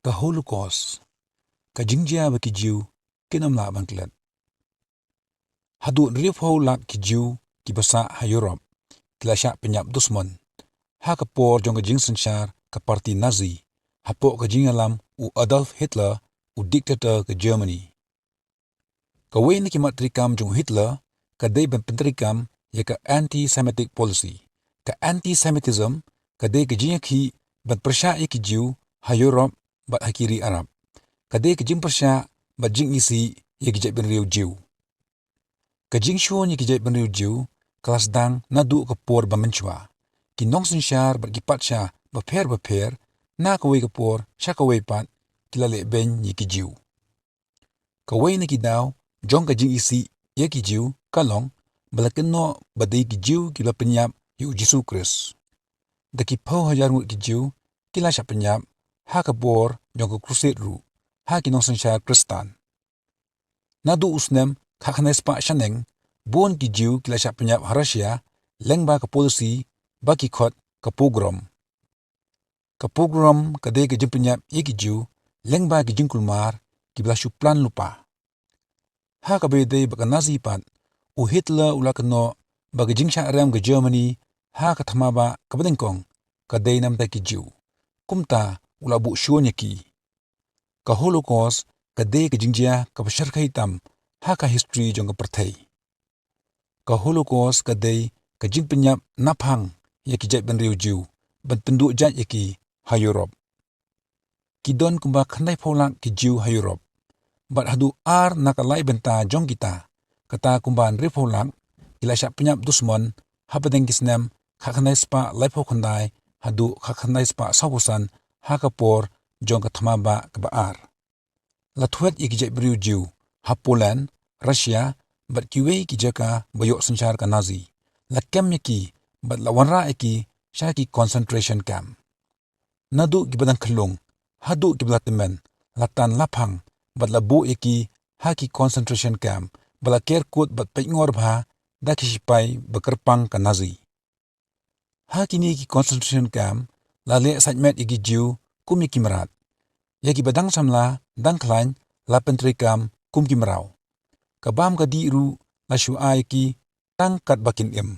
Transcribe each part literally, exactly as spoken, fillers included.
Ka Holocaust, ka jingjia ba ki Jiw kin ym lah ban klet. Haduh hynriewphew lak ki Jiw kiba sah ha Europe ki la shah pynïap dusmon ha ka por jong ka jingsynshar ka parti Nazi, hapoh ka jingïalam u Adolf Hitler, u diktator ka Germany. Kawei na ki mat treikam jong u Hitler ka dei ban pyntreikam ïa ka anti-Semitic policy. Ka anti-Semitism ka dei ka jingïakhih ban pyrshah ïa ki Jiw ha Europe bad ha ki ri Arab. Ka dei ka jingpyrshah bad jingisih ïa ki jaitbynriew Jiw. Ka jingshun ïa ki jaitbynriew Jiw ka la sdang naduh ka por ba mynshuwa. Ki nongsynshar bad ki patsha bapher bapher, na kawei ka por sha kawei pat, ki la leh beiñ ïa ki Jiw. Kawei na ki daw jong ka jingisih ïa ki Jiw ka long ba la kynnoh ba dei ki Jiw ki la pynïap ïa u Jisu Khrist. Da ki phew hajar ngut ki Jiw ki la shah pynïap ha ka por jong ka Crusade ruh ha ki nongsynshar Khristan. Naduh u snem khatkhyndai spah shaneng, bun ki Jiw ki la shah pynïap ha Russia lyngba ka policy ba ki khot ka pogrom. Ka pogrom ka dei ka jingpynïap ïa ki Jiw lyngba ki jingkulmar kiba la shu plan lypa. Ha kaba ïadei bad ka Nazi pat, u Hitler u la kynnoh ba ka jingshah rem ka Germany ha ka thma bah kaba nyngkong ka dei na bynta ki Jiw. Kumta u la buh shun ïa ki. Ka Holocaust ka dei ka jingjia kaba shyrkhei tam ha ka history jong ka pyrthei. Ka Holocaust ka dei ka jingpynïap naphang ïa ki jaitbynriew Jiw ban pynduh jait ïa ki ha Europe. Ki don kumba khyndaiphew lak ki Jiw ha Europe. Bad haduh ar na ka lai bynta jong kita, kata kumba hynriewphew lak, ki la shah pynïap dusmon hapdeng ki snem khatkhyndai spah laiphew khyndai haduh khatkhyndai spah sawphew san ha ka por jong ka thma bah kaba ar. La thwet ïa ki jaitbynriew Jiw ha Poland, Russia bad kiwei ki jaka ba ïoh synshar ka Nazi. La kem ïa ki bad la wanrah ïa ki sha ki concentration camp. Naduh kiba dang khyllung haduh kiba la tymmen la tan laphang bad la buh ïa ki ha ki concentration camp ba la ker kut bad peit ngor bha da ki shipai ba kyrpang ka Nazi. Ha kine ki concentration camp la leh sait met ïa ki Jiw kum ïa ki mrad. Ïa kiba dang samla dang khlaiñ la pyntreikam kum ki mraw. Ka bam ka dih ruh la shu ai ïa ki tang katba kin im.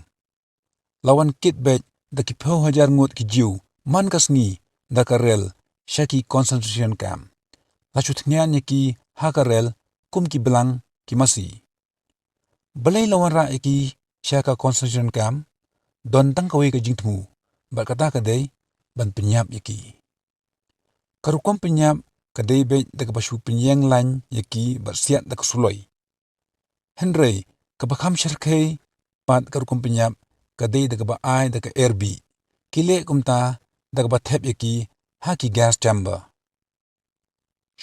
La wan kit beit da ki phew hajar ngut ki Jiw man ka sngi da ka rel sha ki concentration camp. La shu thngian ïa ki ha ka rel kum ki blang ki masi. Balei la wanrah ïa ki sha ka concentration camp? Don tang kawei ka jingthmu, bad kata ka dei ban pynïap ïa ki. Ka rukom pynïap ka dei beit da kaba shu pynïeng lain ïa ki bad siat da ka suloi. Hynrei kaba kham shyrkhei pat ka rukom pynïap ka dei da kaba ai da ka air bih. Ki leh kumta da kaba thep ïa ki ha ki gas chamber.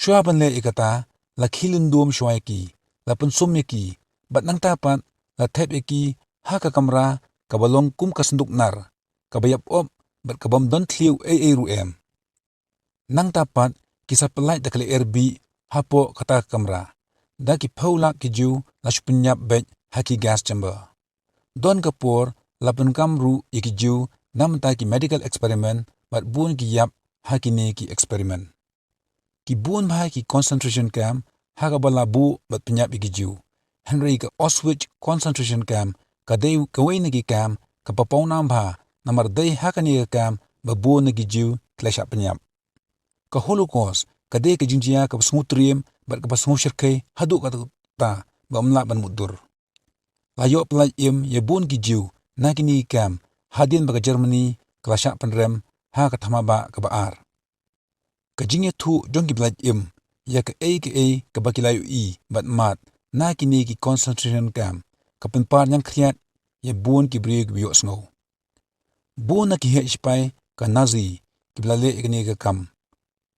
Shuwa ban leh ïa kata, la khih lyndum shuwa ïa ki, la pynsum ïa ki, bad nangta pat la thep ïa ki ha ka kamra kaba long kum ka synduk nar, kaba ïap op bad ka bym don thliew ei ei ruh em. Nangta pat ki sa pyllait da ka lyer bih hapoh kata ka kamra. Da ki phew lak ki Jiw la shu pynïap beit ha ki gas chamber. Don ka por la pynkam ruh ïa ki Jiw na bynta ki medical experiment bad bun ki ïap ha kine ki experiment. Ki bun bha ki concentration camp ha kaba la buh bad pynïap ïa ki Jiw. Hynrei ka Auschwitz concentration camp ka dei kawei na ki camp kaba pawnam bha, namar dei ha kane ka camp ba bun na ki Jiw ki la shah pynïap. Ka Holocaust ka dei ka jingjia kaba sngewtriem bad kaba sngewshyrkhei haduh katta ba ym lah ban mutdur. La ïoh pyllait im ïa bun ki Jiw na kine ki camp hadien ba ka Germany ka la shah pynrem ha ka thma bah kaba ar. Ka jingïathuh jong ki ba lait im ïa kaei kaei kaba ki la ïohi bad mad na kine ki concentration camp ka pynpar ñiangkhriat ïa bun ki briew kiba ïohsngew. Bun na ki heh shipai ka Nazi kiba la leh ïa kane ka kam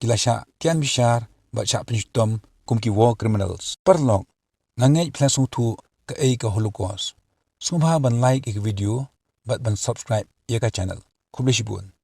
ki la shah kian bishar bad shah pynshitom kum ki war criminals. Paralok, nga ngeit phi la sngewthuh kaei ka Holocaust. Sngewbha ban like ïa ka video bad ban subscribe ïa ka channel. Khublei shibun.